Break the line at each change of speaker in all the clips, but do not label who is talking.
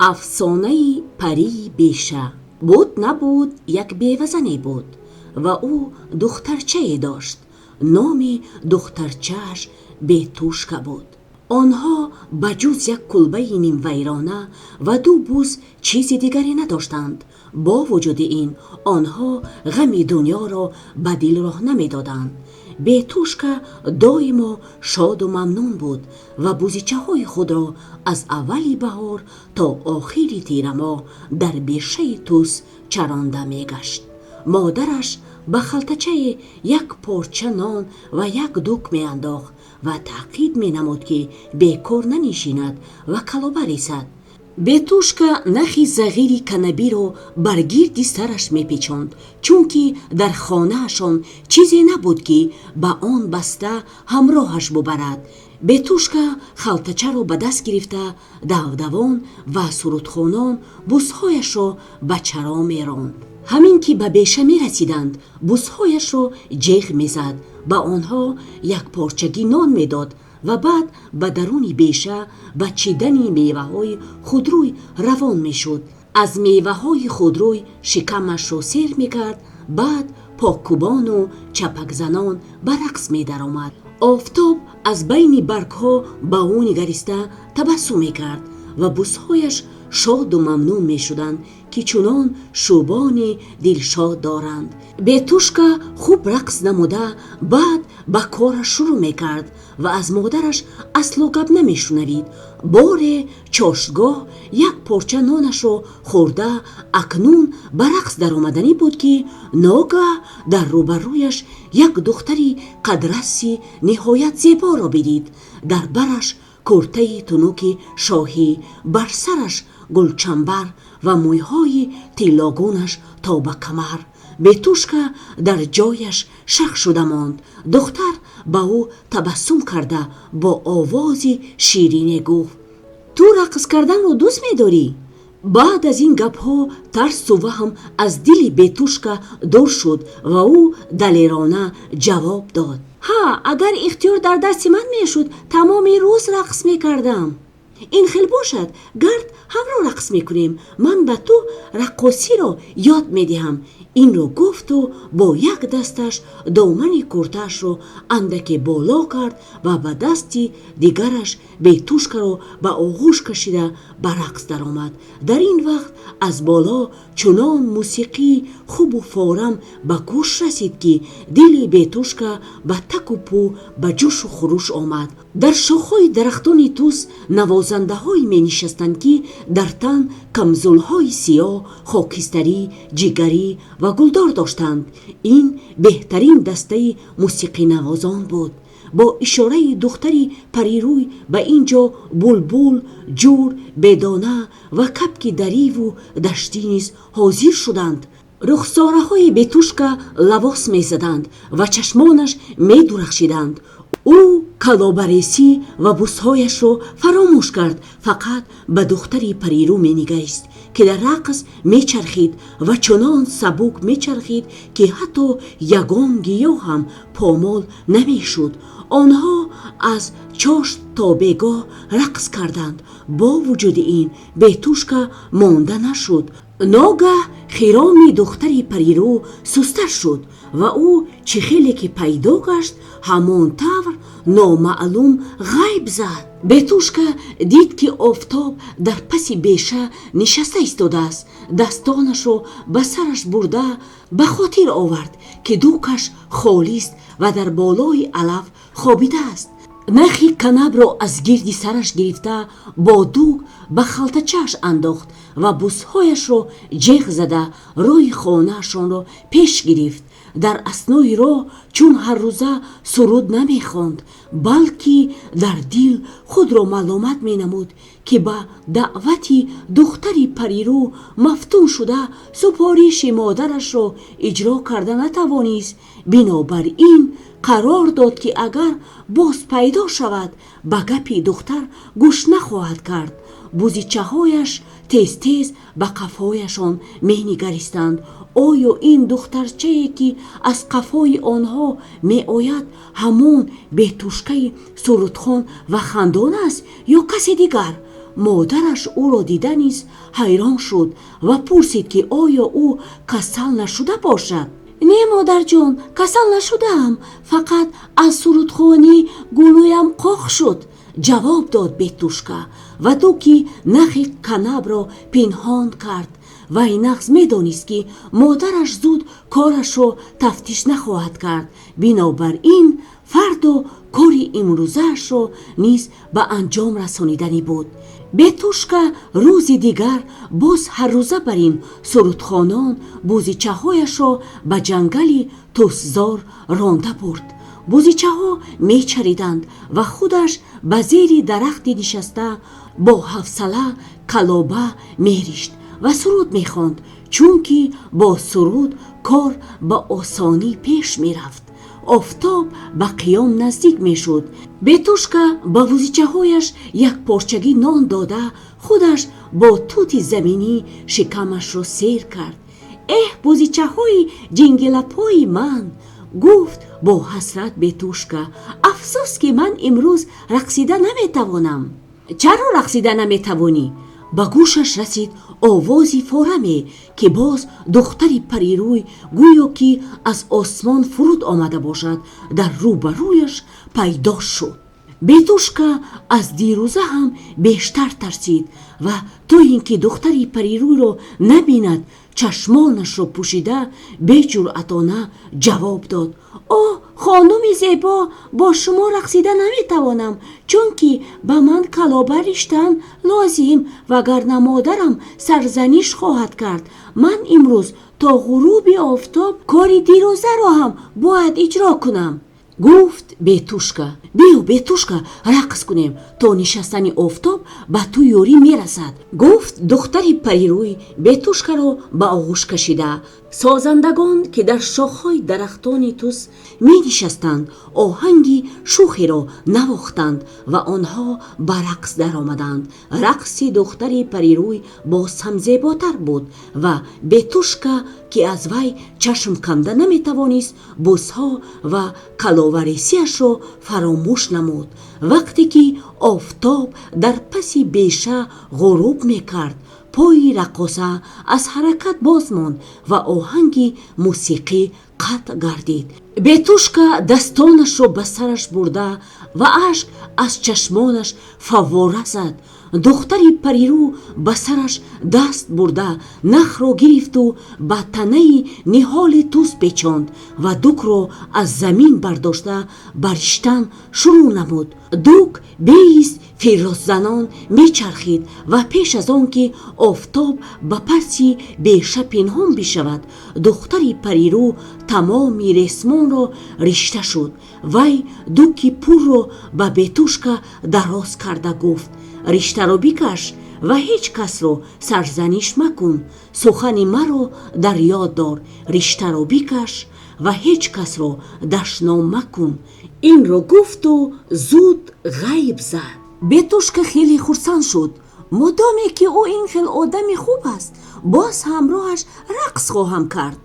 Афсонаи парии беша. Буд, набуд, як бевазане буд ва ӯ духтарчае дошт. Номи духтарчааш Бетушка буд. Онҳо ба ҷуз як кулбаи нимвайрона ва ду буз чизи дигаре надоштанд. Бо вуҷуди ин, онҳо ғами дунёро ба дил роҳ намедоданд. Бетушка доимо шоду мамнун буд ва бузичаҳои худро аз аввали баҳор то охири тирамоҳ дар бешаи туз чаронда мегашт. Модараш ба халтачае як порча нон ва як дук меандохт ва таъқид менамуд, ки бекор нанишинад ва калоба рисад. Бетушка нахи зағири канабиро бар гирди сараш мепечонд, чунки дар хонаашон чизе набуд, ки ба он баста ҳамроҳаш бубарад. Бетушка халтачаро ба даст гирифта, давдавон ва сурудхонон бузҳояшро ба чаро меронд. Ҳамин ки ба беша мерасиданд, бузҳояшро ҷеғ мезад, ба онҳо як порчаги нон медод ва баъд ба даруни беша ба чидани меваҳои худрӯй равон мешуд. Аз меваҳои худрӯй шикамашро сер мекард, баъд поккубону чапакзанон ба рақс медаромад. Офтоб аз байни баргҳо ба ӯ нигариста табассум мекард ва бузҳояш шоду мамнун мешуданд, ки чунон шубони дилшод доранд. Бетушка хуб рақс намуда, баъд ба кораш шурӯъ мекард ва аз модараш асло гап намешунавид. Боре чоштгоҳ як порча нонашро хӯрда, акнун ба рақс даромаданӣ буд, ки ногаҳ дар рӯбарӯяш як духтари қадрасси ниҳоят зеборо бидид. Дар бараш куртаи тунуки шоҳӣ, бар сараш гулчамбар ва мӯйҳои тиллогунаш то ба камар. Бетушка дар ҷояш шах шуда монд. Духтар ба ӯ табассум карда, бо овози ширине гуфт: «Ту рақс карданро дӯст медорӣ?» Баъд аз ин гапҳо тарсу ваҳм аз дили Бетушка дур шуд ва ӯ далерона ҷавоб дод: «Ҳа, агар ихтиёр дар дасти ман мешуд, тамоми рӯз рақс мекардам». «Ин хел бошад, гард ҳамроҳ рақс мекунем. Ман ба ту раққосиро ёд медиҳам». Инро гуфту бо як дасташ домани куртаашро андаке боло кард ва ба дасти дигараш Бетушкаро ба оғӯш кашида ба рақс даромад. Дар ин вақт аз боло чунон мусиқии хубу форам ба гӯш расид, ки дили Бетушка ба таку пӯ ба ҷӯшу хуруш омад. Дар шохҳои дарахтони туз навозандаҳое менишастанд, ки дар тан камзулҳои сиёҳ, хокистарӣ, ҷигарӣ ва гулдор доштанд. Ин беҳтарин дастаи мусиқинавозон буд. Бо ишораи духтари парирӯй ба ин ҷо булбул, ҷур, бедона ва кабки дариву даштӣ низ ҳозир шуданд. Рухсораҳои Бетушка лавос мезаданд ва чашмонаш медурахшиданд. Ӯ калобаресӣ ва бузҳояшро фаромӯш кард, фақат ба духтари парирӯ менигарист, ки дар рақс мечархид ва чунон сабук мечархид, ки ҳатто ягон гиёҳ ҳам помол намешуд. Онҳо аз чошт то бегоҳ рақс карданд. Бо вуҷуди ин, Бетушка монда нашуд. Ногаҳ хироми духтари парирӯ сусттар шуд ва ӯ чӣ хеле ки пайдо гашт, ҳамон тавр номаълум ғайб зад. Бетушка дид, ки офтоб дар паси беша нишаста истодааст. Дастонашро ба сараш бурда, ба хотир овард, ки дукаш холист ва дар болои алаф хобидааст. Нахи канабро аз гирди сараш гирифта, бо дук ба халтачааш андохт ва бузҳояшро ҷеғ зада, роҳи хонаашонро пеш гирифт. Дар аснои роҳ чун ҳаррӯза суруд намехонд, балки дар дил худро маломат менамуд, ки ба даъвати духтари парирӯ мафтун шуда, супориши модарашро иҷро карда натавонист. Бинобар ин қарор дод, ки агар боз пайдо шавад, ба гапи духтар гӯш нахоҳад кард. Бузичаҳояш тез-тез ба қафояшон менигаристанд. Оё ин духтарчае, ки аз қафои онҳо меояд, ҳамон Бетушкаи сурудхон ва хандон аст ё касе дигар? Модараш ӯро дида низ ҳайрон шуд ва пурсид, ки оё ӯ касал нашуда бошад. Не, модарҷон, касал нашудаам, фақат аз сурудхонӣ гулӯям қоқ шуд, ҷавоб дод Бетушка ва дуки нахи канабро пинҳон кард. Вай нағз медонист, ки модараш зуд корашро тафтиш нахоҳад кард. Бинобар ин, фардо кори имрӯзаашро низ ба анҷом расонидани буд. Бетушка рӯзи дигар боз ҳар рӯза барин сурудхонон бузичаҳояшро ба ҷангали тусзор ронда бурд. Бузичаҳо мечариданд ва худаш ба зери дарахти нишаста бо ҳавсала калоба меришт ва суруд мехонд, чунки бо суруд кор ба осонӣ пеш мерафт. Офтоб ба қиём наздик мешуд. Бетушка ба бузичаҳояш як порчаги нон дода, худаш бо тути заминӣ шикамашро сер кард. Эҳ, бузичаҳои ҷингилапои ман, гуфт бо ҳасрат Бетушка, афсӯс, ки ман имрӯз рақсида наметавонам. Чаро рақсида наметавонӣ? Ба гӯшаш расид овози фораме, ки боз духтари парирӯй гӯё ки аз осмон фуруд омада бошад, дар рӯ ба рӯяш пайдо шуд. Бетушка аз дирӯза ҳам бештар тарсид ва то ин ки духтари парирӯйро набинад, чашмонашро пӯшида беҷуръатона ҷавоб дод: О, хонуми зебо, бо шумо рақсида наметавонам, чунки ба ман калоба риштан лозим, вагарна модарам сарзаниш хоҳад кард. Ман имрӯз то ғуруби офтоб кори дирӯзаро ҳам бояд иҷро кунам, гуфт Бетушка. Биё, Бетушка, рақс кунем, то нишастани офтоб ба ту ёрӣ мерасад, гуфт духтари парирӯй, Бетушкаро ба оғӯш кашида. Созандагон, ки дар шохҳои дарахтони тус менишастанд, оҳанги шухеро навохтанд ва онҳо ба рақс даромаданд. Рақси духтари парирӯй боз ҳам зеботар буд ва Бетушка, ки аз вай чашм канда наметавонист, бузҳо ва каловаресиашро фаромӯш намуд. Вақте ки офтоб дар паси беша ғуруб мекард, пои раққоса аз ҳаракат боз монд ва оҳанги мусиқӣ қатъ гардид. Бетушка дастонашро ба сараш бурда ва ашк аз чашмонаш фаввора зад. Духтари парирӯ ба сараш даст бурда, нахро гирифту ба танаи ниҳоли тус печонд ва дукро аз замин бардошта ба риштан шурӯъ намуд. Дук беист фироззанон мечархид ва пеш аз он ки офтоб ба паси беша пинҳон бишавад, духтари парирӯ тамоми ресмонро ришта шуд. Вай дуки пурро ба Бетушка дароз карда гуфт: Риштаро бикаш ва ҳеҷ касро сарзаниш макун. Сухани маро дар ёд дор, риштаро бикаш ва ҳеҷ касро дашном макун. Инро гуфту зуд ғайб зад. Бетушка хеле хурсанд шуд. Модоме ки ӯ ин хел одами хуб аст, боз ҳамроҳаш рақс хоҳам кард,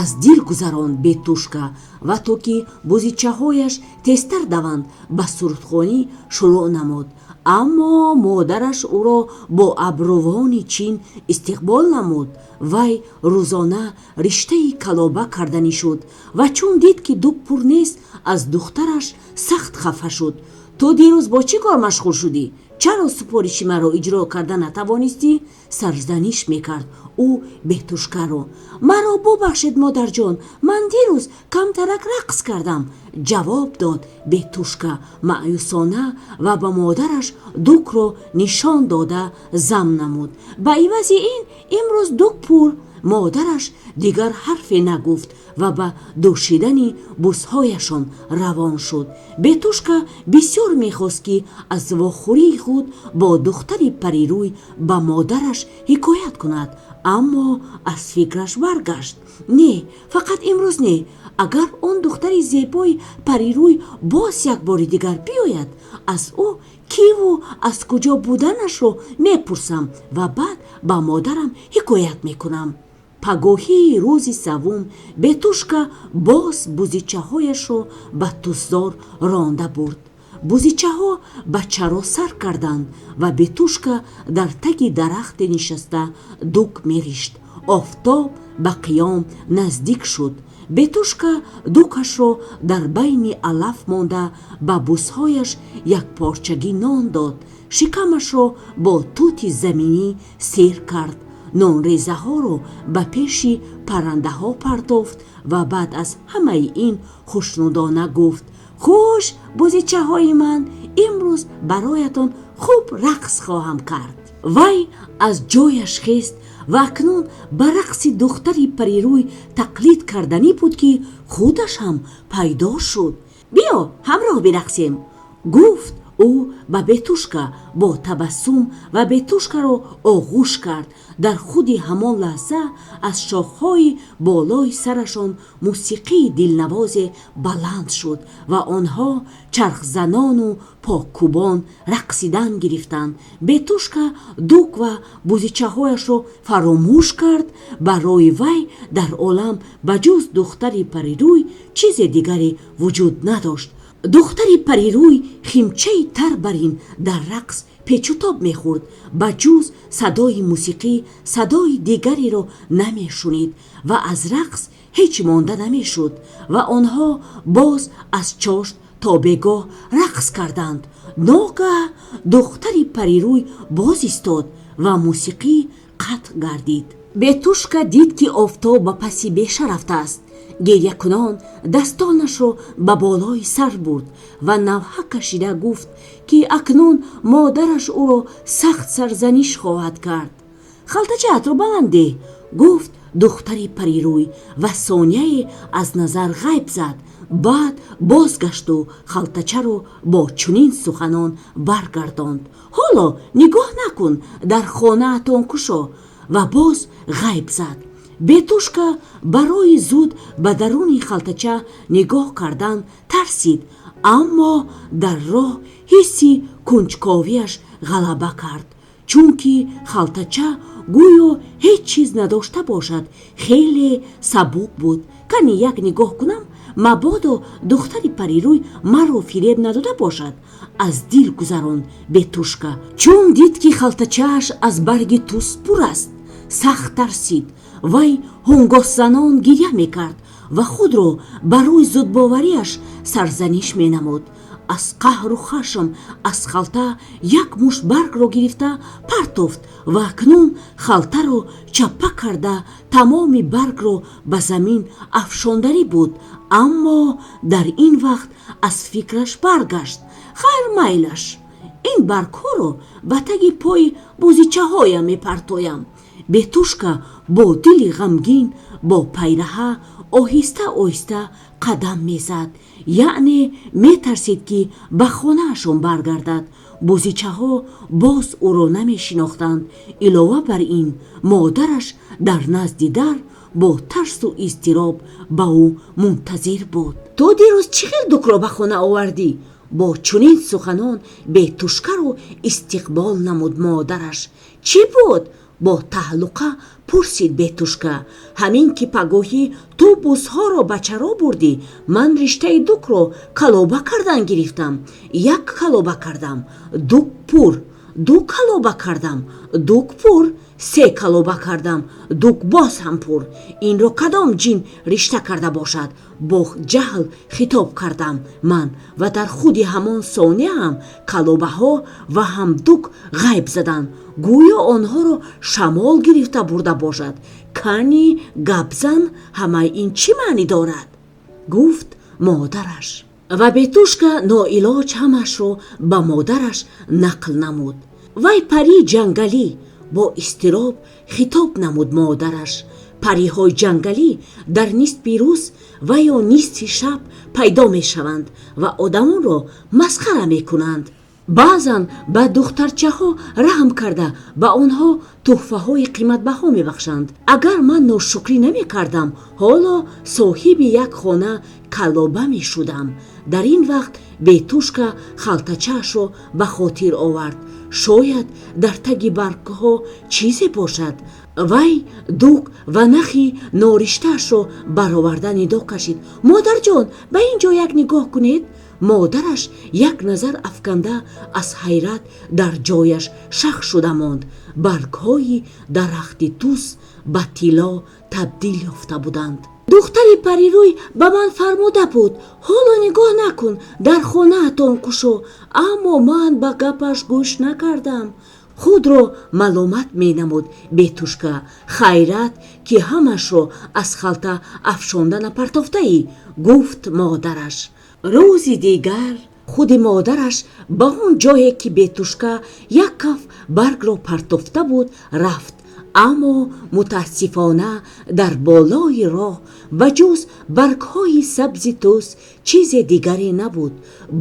аз дил гузаронд Бетушка ва то ки бузичаҳояш тезтар даванд, ба сурудхонӣ шурӯъ намуд. Аммо модараш ӯро бо абрувони чин истиқбол намуд. Вай рӯзона риштаи калоба карданӣ шуд ва чун дид, ки дук пур нест, аз духтараш сахт хафа шуд. Ту дирӯз бо чӣ кор машғул шудӣ? Чаро супориши маро иҷро карда натавонистӣ? Сарзаниш мекард ӯ Бетушкаро. Маро бубахшед, модарҷон, ман дирӯз камтарак рақс кардам, ҷавоб дод Бетушка маъюсона ва ба модараш дукро нишон дода зам намуд: Ба ивази ин имрӯз дук пур. Модараш дигар ҳарфе нагуфт ва ба дӯшидани бузҳояшон равон шуд. Бетушка бисёр мехост, ки аз вохӯрии худ бо духтари парирӯй ба модараш ҳикоят кунад, аммо аз фикраш баргашт. Не, фақат имрӯз не. Агар он духтари зебои парирӯй боз як бори дигар биёяд, аз ӯ киву аз куҷо буданашро мепурсам ва баъд ба модарам ҳикоят мекунам. Пагоҳии рӯзи саввум Бетушка боз бузичаҳояшро ба тусзор ронда бурд. Бузичаҳо ба чаро сар карданд ва Бетушка дар таги дарахте нишаста дук меришт. Офтоб ба қиём наздик шуд. Бетушка дукашро дар байни алаф монда, ба бузҳояш як порчаги нон дод. Шикамашро бо тути заминӣ сер кард. Нонрезаҳоро ба пеши паррандаҳо партофт ва баъд аз ҳамаи ин хушнудона гуфт: "Хуш, бузичаҳои ман, имрӯз бароятон хуб рақс хоҳам кард." Вай аз ҷояш хест ва акнун ба рақси духтари парирӯй тақлид карданӣ буд, ки худаш ҳам пайдо шуд. "Биё ҳамроҳ бирақсем", гуфт ӯ ба Бетушка бо табассум ва Бетушкаро оғӯш кард. Дар худи ҳамон лаҳза аз шохҳои болои сарашон мусиқии дилнавозе баланд шуд ва онҳо чархзанону поккубон рақсидан гирифтанд. Бетушка дук ва бузичаҳояшро фаромӯш кард. Барои вай дар олам ба ҷуз духтари парирӯй чизе дигаре вуҷуд надошт. Духтари парирӯй химчаи тар барин дар рақс печутоб мехӯрд. Ба ҷуз садои мусиқӣ садои дигареро намешунид ва аз рақс ҳеҷ монда намешуд. Ва онҳо боз аз чошт то бегоҳ рақс карданд. Ногаҳ духтари парирӯй боз истод ва мусиқӣ қатъ гардид. Бетушка дид, ки офтоб ба паси беша рафтааст. Гирякунон дастонашро ба болои сар бурд ва навҳа кашида гуфт, ки акнун модараш ӯро сахт сарзаниш хоҳад кард. "Халтачаатро ба ман деҳ", гуфт духтари парирӯй ва сонияе аз назар ғайб зад. Баъд бозгашту халтачаро бо чунин суханон баргардонд: "Ҳоло нигоҳ накун, дар хонаатон кушо", ва боз ғайб зад. Бетушка барои зуд ба даруни халтача нигоҳ кардан тарсид, аммо дар роҳ ҳисси кунҷковияш ғалаба кард. Чунки халтача гӯё ҳеҷ чиз надошта бошад, хеле сабук буд. "Кани як нигоҳ кунам, мабодо духтари парирӯй маро фиреб надода бошад", аз дил гузаронд Бетушка. Чун дид, ки халтачааш аз барги туз пур аст, сахт тарсид. Вай ҳунгосзанон гиря мекард ва худро барои зудбоварияш сарзаниш менамуд. Аз қаҳру хашм аз халта як мушт баргро гирифта партофт ва акнун халтаро чаппа карда, тамоми баргро ба замин афшонданӣ буд. Аммо дар ин вақт аз фикраш баргашт. "Хайр, майлаш, ин баргҳоро ба таги пои бузичаҳоям мепартоям." Бетушка бо дили ғамгин бо пайраҳа оҳиста оҳиста қадам мезад, яъне метарсид, ки ба хонаашон баргардад, бузичаҳо боз ӯро намешинохтанд. Илова бар ин, модараш дар назди дар бо тарсу изтироб ба ӯ мунтазир буд. "Ту дирӯз чӣ хел дукро ба хона овардӣ?" Бо чунин суханон Бетушкаро истиқбол намуд модараш. "Чӣ буд?" бо таҳлука пурсид Бетушка. "Ҳамин ки пагоҳӣ ту бузҳоро ба чаро бурдӣ, ман риштаи дукро калоба кардан гирифтам. Як калоба кардам, дук пур. Ду калоба кардам, дук пур. Се калоба кардам, дук боз ҳам пур. Инро кадом ҷин ришта карда бошад?" Бо ҷаҳл хитоб кардам ман ва дар худи ҳамон сония ҳам калобаҳо ва ҳам дук ғайб заданд, гӯё онҳоро шамол гирифта бурда бошад. Кани гапзан, ҳамаи ин чӣ маънӣ дорад? Гуфт модараш. Ва Бетушка ноилоҷ ҳамаашро ба модараш нақл намуд. "Вай парии ҷангалӣ", бо изтироб хитоб намуд модараш. "Париҳои ҷангалӣ дар нисфи рӯз ва ё нисфи шаб пайдо мешаванд ва одамонро масхара мекунанд. Баъзан ба духтарчаҳо раҳм карда, ба онҳо туҳфаҳои қиматбаҳо мебахшанд. Агар ман ношукрӣ намекардам, ҳоло соҳиби як хона калоба мешудам." Дар ин вақт Бетушка халтачаашро ба хотир овард. Шояд дар таги баргҳо чизе бошад. Вай дук ва нахи нориштаашро бароварда нидо кашид: "Модарҷон, ба ин ҷо як нигоҳ кунед." Модараш як назар афканда, аз ҳайрат дар ҷояш шах шуда монд. Баргҳои дарахти тус ба тилло табдил ёфта буданд. Духтари парирӯй ба ман фармуда буд: «Ҳоло нигоҳ накун, дар хонаатон кушо», аммо ман ба гапаш гӯш накардам, худро маломат менамуд Бетушка. Хайрат, ки ҳамашро аз халта афшонда напартофтаӣ, гуфт модараш. Рӯзи дигар худи модараш ба он ҷое, ки Бетушка як каф баргро партофта буд, рафт. Аммо, мутаассифона, дар болои роҳ ба ҷуз баргҳои сабзи тус чизе дигаре набуд.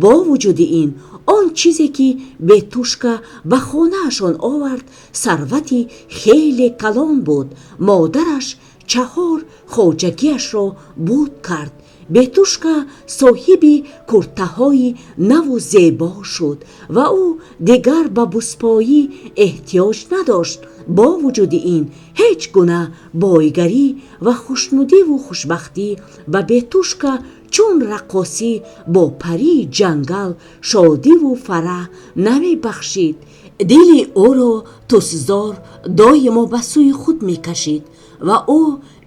Бо вуҷуди ин, он чизе ки Бетушка ба хонаашон овард, сарвати хеле калон буд. Модараш чаҳор хоҷагиашро буд кард. Бетушка соҳиби куртаҳои наву зебо шуд ва ӯ дигар ба буспоӣ эҳтиёҷ надошт. Бо вуҷуди ин, ҳеҷ гуна бойгарӣ ва хушнудиву хушбахтӣ ба Бетушка чун раққосӣ бо парии ҷангал шодиву фараҳ намебахшид. Дили ӯро тусзор доимо ба сӯи худ мекашид ва ӯ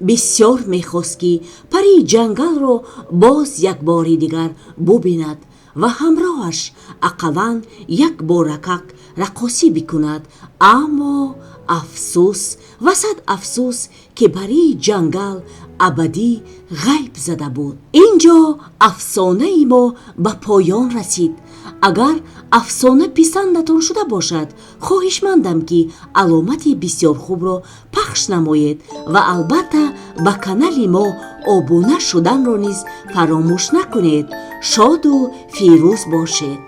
бисёр мехост, ки парии ҷангалро боз як бори дигар бубинад ва ҳамроҳаш ақаллан як боракак раққосӣ бикунад. Аммо афсӯс ва сад афсӯс, ки парии ҷангал абадӣ ғайб зада буд. Ин ҷо афсонаи мо ба поён расид. Агар афсона писандатон шуда бошад, хоҳишмандам, ки аломати бисёр хубро пахш намоед ва албатта ба канали мо обуна шуданро низ фаромӯш накунед. Шоду фирӯз бошед.